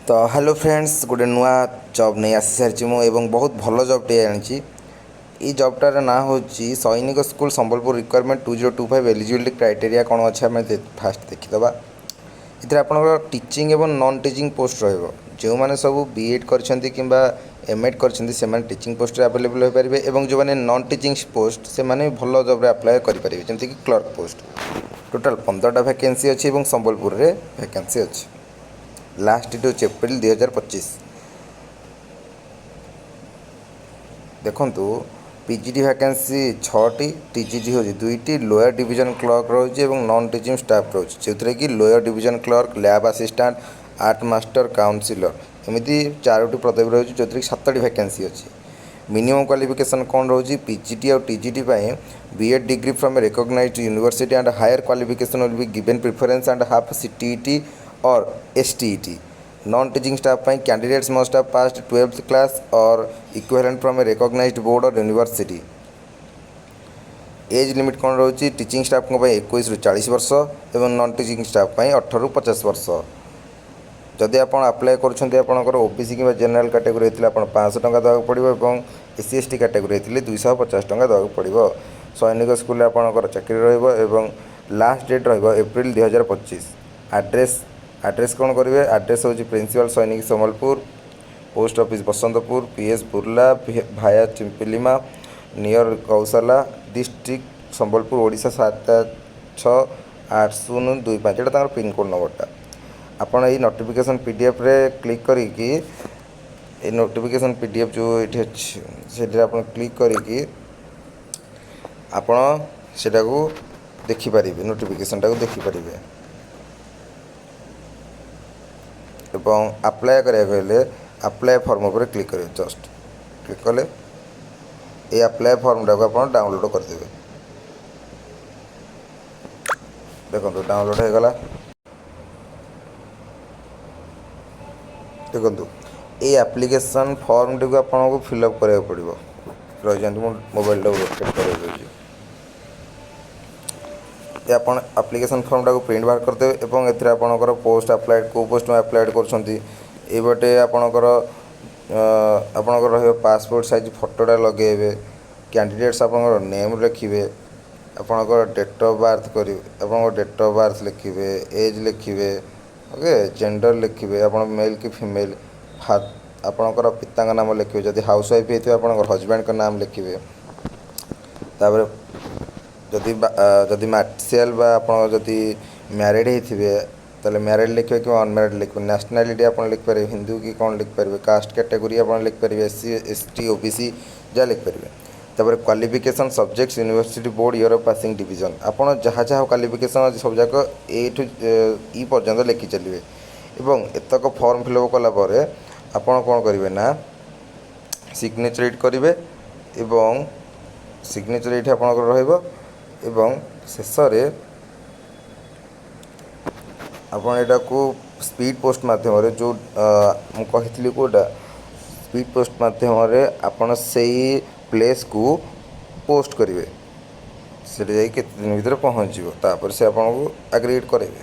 ତ hello friends, ଗୋଟେ ନୂଆ ଜବ୍ ନେଇ ଆସିସାରିଛି ମୁଁ ଏବଂ ବହୁତ ଭଲ ଜବ୍ଟିଏ ଆଣିଛି। ଏଇ ଜବ୍ଟାର ନାଁ ହେଉଛି ସୈନିକ school Sambalpur, recruitment 2025। Eligibility criteria କ'ଣ ଅଛି, ଆମେ ଫାଷ୍ଟ ଦେଖିଦେବା। ଏଥିରେ ଆପଣଙ୍କର ଟିଚିଂ ଏବଂ ନନ୍ ଟିଚିଂ ପୋଷ୍ଟ ରହିବ। ଯେଉଁମାନେ ସବୁ ବି ଏଡ଼୍ କରିଛନ୍ତି କିମ୍ବା ଏମ୍ ଏଡ଼୍ କରିଛନ୍ତି, ସେମାନେ ଟିଚିଂ ପୋଷ୍ଟରେ ଆଭେଲେବୁଲ୍ ହୋଇପାରିବେ ଏବଂ ଯେଉଁମାନେ ନନ୍ ଟିଚିଂ ପୋଷ୍ଟ, ସେମାନେ ଭଲ ଜବ୍ରେ ଆପ୍ଲାଏ କରିପାରିବେ, ଯେମିତିକି କ୍ଲର୍କ ପୋଷ୍ଟ। ଟୋଟାଲ୍ 15ଟା ଭ୍ୟାକେନ୍ସି ଅଛି ଏବଂ ସମ୍ବଲପୁରରେ ଭ୍ୟାକେନ୍ସି ଅଛି। ଲାଷ୍ଟ ଡେଟ୍ ହେଉଛି ଏପ୍ରିଲ 2025। ଦେଖନ୍ତୁ, ପି ଜି ଟି ଭ୍ୟାକେନ୍ସି ଛଅଟି, ଟି ଜି ଟି ହେଉଛି ଦୁଇଟି, ଲୋୟର ଡିଭିଜନ୍ କ୍ଲର୍କ ରହୁଛି ଏବଂ ନନ୍ ଟିଚିଂ ଷ୍ଟାଫ୍ ରହୁଛି, ଯେଉଁଥିରେ କି lower division clerk, lab assistant, art master, counsellor, ଏମିତି ଚାରୋଟି ପଦବୀ ରହୁଛି, ଯେଉଁଥିରେ କି ସାତଟି ଭ୍ୟାକେନ୍ସି ଅଛି। ମିନିମମ୍ କ୍ୱାଲିଫିକେସନ୍ କ'ଣ ରହୁଛି? ପି ଜି ଟି ଆଉ ଟି ଜି ଟି ପାଇଁ B.Ed degree from a recognized university and higher qualification will be given preference and have CTET or STET. Non teaching staff ପାଇଁ candidates must have passed 12th class or equivalent from a recognized board or university. Age limit କ'ଣ ରହୁଛି? Teaching ଷ୍ଟାଫ୍ଙ୍କ ପାଇଁ 21ରୁ 40 ବର୍ଷ ଏବଂ non teaching staff ପାଇଁ 18ରୁ 50 ବର୍ଷ। ଯଦି ଆପଣ ଆପ୍ଲାଏ କରୁଛନ୍ତି, ଆପଣଙ୍କର ଓ ବି ସି କିମ୍ବା ଜେନେରାଲ୍ କାଟେଗୋରୀ ହେଇଥିଲେ ଆପଣ 500 ଟଙ୍କା ଦେବାକୁ ପଡ଼ିବ ଏବଂ S C, S T category ହେଇଥିଲେ 250 ଟଙ୍କା ଦେବାକୁ ପଡ଼ିବ। ସୈନିକ ସ୍କୁଲରେ ଆପଣଙ୍କର ଚାକିରି ରହିବ ଏବଂ ଲାଷ୍ଟ ଡେଟ୍ ରହିବ ଏପ୍ରିଲ 2025। ଆଡ୍ରେସ୍ କ'ଣ କରିବେ? ଆଡ୍ରେସ୍ ହେଉଛି ପ୍ରିନ୍ସିପାଲ୍, ସୈନିକ Sambalpur, post office Basantapur, P S Burla, via Chiplima, near ଗୌଶାଲା, district Sambalpur, Odisha 768025। ଏଇଟା ତାଙ୍କର ପିନ୍କୋଡ଼୍ ନମ୍ବରଟା। ଆପଣ ଏଇ ନୋଟିଫିକେସନ୍ ପିଡିଏଫ୍ରେ କ୍ଲିକ୍ କରିକି, ଏଇ ନୋଟିଫିକେସନ୍ ପିଡିଏଫ୍ ଯେଉଁ ଏଇଠି ଅଛି, ସେଥିରେ ଆପଣ କ୍ଲିକ୍ କରିକି ଆପଣ ସେଟାକୁ ଦେଖିପାରିବେ, ନୋଟିଫିକେସନ୍ଟାକୁ ଦେଖିପାରିବେ ଏବଂ ଆପ୍ଲାଏ କରିବାକୁ ହେଲେ ଆପ୍ଲାଏ ଫର୍ମ ଉପରେ କ୍ଲିକ୍ କରିବେ। ଜଷ୍ଟ କ୍ଲିକ୍ କଲେ ଏଇ ଆପ୍ଲାଏ ଫର୍ମଟାକୁ ଆପଣ ଡାଉନଲୋଡ଼୍ କରିଦେବେ। ଦେଖନ୍ତୁ, ଡାଉନଲୋଡ଼୍ ହେଇଗଲା। ଦେଖନ୍ତୁ, ଏଇ ଆପ୍ଲିକେସନ୍ ଫର୍ମଟିକୁ ଆପଣଙ୍କୁ ଫିଲ୍ଅପ୍ କରିବାକୁ ପଡ଼ିବ। ରହିଯାଆନ୍ତୁ, ମୁଁ ମୋବାଇଲଟାକୁ ରୋଟେଟ୍ କରାଇ ଦେଉଛି। ଏ ଆପଣ ଆପ୍ଲିକେସନ୍ ଫର୍ମଟାକୁ ପ୍ରିଣ୍ଟ ବାହାର କରିଦେବେ ଏବଂ ଏଥିରେ ଆପଣଙ୍କର ପୋଷ୍ଟ ଆପ୍ଲାଏ, କେଉଁ ପୋଷ୍ଟ ଆପ୍ଲାଏ କରୁଛନ୍ତି, ଏଇପଟେ ଆପଣଙ୍କର ରହିବ। ପାସପୋର୍ଟ ସାଇଜ୍ ଫଟୋଟା ଲଗାଇବେ। କ୍ୟାଣ୍ଡିଡେଟ୍ସ ଆପଣଙ୍କର ନେମ୍ ଲେଖିବେ, ଆପଣଙ୍କର ଡେଟ୍ ଅଫ୍ ବାର୍ଥ କରିବେ, ଆପଣଙ୍କ ଡେଟ୍ ଅଫ୍ ବାର୍ଥ ଲେଖିବେ, ଏଜ୍ ଲେଖିବେ, ଓକେ, ଜେଣ୍ଡର ଲେଖିବେ, ଆପଣ ମେଲ୍ କି ଫିମେଲ୍, ଆପଣଙ୍କର ପିତାଙ୍କ ନାମ ଲେଖିବେ, ଯଦି ହାଉସ୍ ୱାଇଫ୍ ହେଇଥିବେ ଆପଣଙ୍କର ହଜବେଣ୍ଡଙ୍କ ନାମ ଲେଖିବେ। ତାପରେ ଯଦି ମାର୍ସିଆଲ ବା ଆପଣ ଯଦି ମ୍ୟାରିଡ଼ ହେଇଥିବେ, ତାହେଲେ ମ୍ୟାରିଡ଼ ଲେଖିବେ କିମ୍ବା ଅନମ୍ୟାରିଡ଼ ଲେଖିବେ। ନ୍ୟାସନାଲିଟି ଆପଣ ଲେଖିପାରିବେ, ହିନ୍ଦୁ କି କ'ଣ ଲେଖିପାରିବେ। କାଷ୍ଟ କ୍ୟାଟେଗୋରୀ ଆପଣ ଲେଖିପାରିବେ, ଏସ୍ ସି, ଏସ୍ ଟି, ଓ ବି ସି, ଯାହା ଲେଖିପାରିବେ। ତାପରେ qualification, subjects, university board, year of passing division, ଆପଣ ଯାହା ଯାହା କ୍ୱାଲିଫିକେସନ୍ ଅଛି ସବୁ ଯାକ ଏଇଠୁ ଇ ପର୍ଯ୍ୟନ୍ତ ଲେଖି ଚାଲିବେ। ଏବଂ ଏତକ ଫର୍ମ ଫିଲ୍ଅପ୍ କଲା ପରେ ଆପଣ କ'ଣ କରିବେ ନା ସିଗ୍ନେଚର୍ ଏଇଠି କରିବେ ଏବଂ ସିଗ୍ନେଚର୍ ଏଇଠି ଆପଣଙ୍କର ରହିବ ଏବଂ ଶେଷରେ ଆପଣ ଏଇଟାକୁ ସ୍ପିଡ଼ ପୋଷ୍ଟ ମାଧ୍ୟମରେ, ଯେଉଁ ମୁଁ କହିଥିଲି କେଉଁଟା, ସ୍ପିଡ଼ ପୋଷ୍ଟ ମାଧ୍ୟମରେ ଆପଣ ସେଇ ପ୍ଲେସ୍କୁ ପୋଷ୍ଟ କରିବେ। ସେଠି ଯାଇ କେତେ ଦିନ ଭିତରେ ପହଞ୍ଚିବ, ତାପରେ ସେ ଆପଣଙ୍କୁ ଆଗ୍ରିଗେଟ୍ କରାଇବେ।